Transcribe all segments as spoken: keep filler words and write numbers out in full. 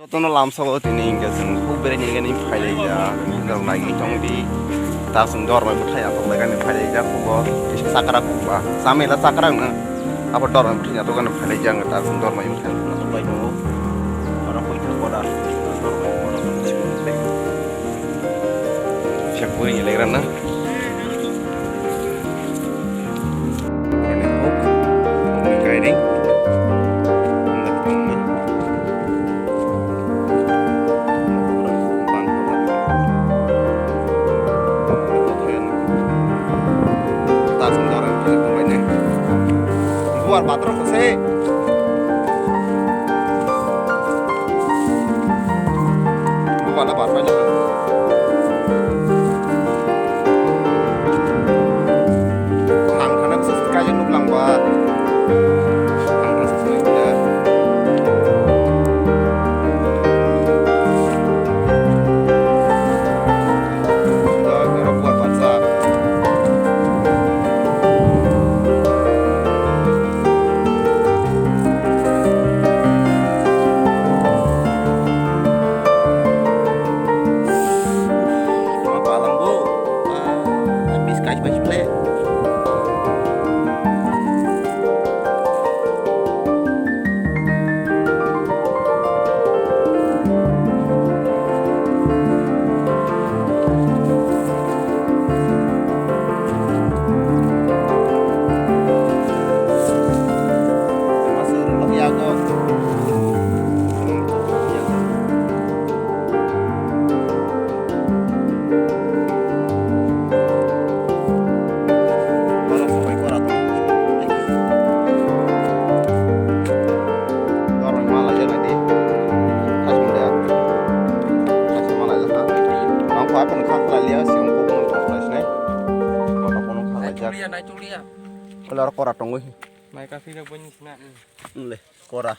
Tono lamsao tini hingke chwng huk berai ni gani phailai ja, rok nai tong di. Ta chwng dor bai bwthai asok lai gani phailai ja, hugo kisa chakra kukba. Chamela chakra wngna. Abo dor bai bwthai asok gani phailai ja, ta chwng dor bai bwthai asok lai go. Oro koi thang boda. Dor bai boda. Siya kuri ni legra na. Oro ni huk, huk ni kairing. Huk ni kairing. Buar bathroom ko se. Bukan apa apa aja. Ang thana bisa sekali nuk lang ba. Ang thana sesuai ya. Dah, ngarap buat bangsa. Palang bu, ah, habis kai pai sule. Nai tulia, nai tulia. Kora tongo. Nai ka phira bani sina. Le, kora.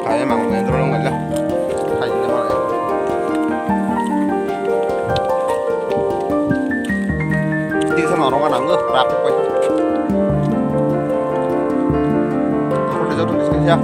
Hai, emang main drone nggak lah. Hai, ini mana ya? Di sana orang kan nangguh, rapi koi. Aku udah jauh tulis ya.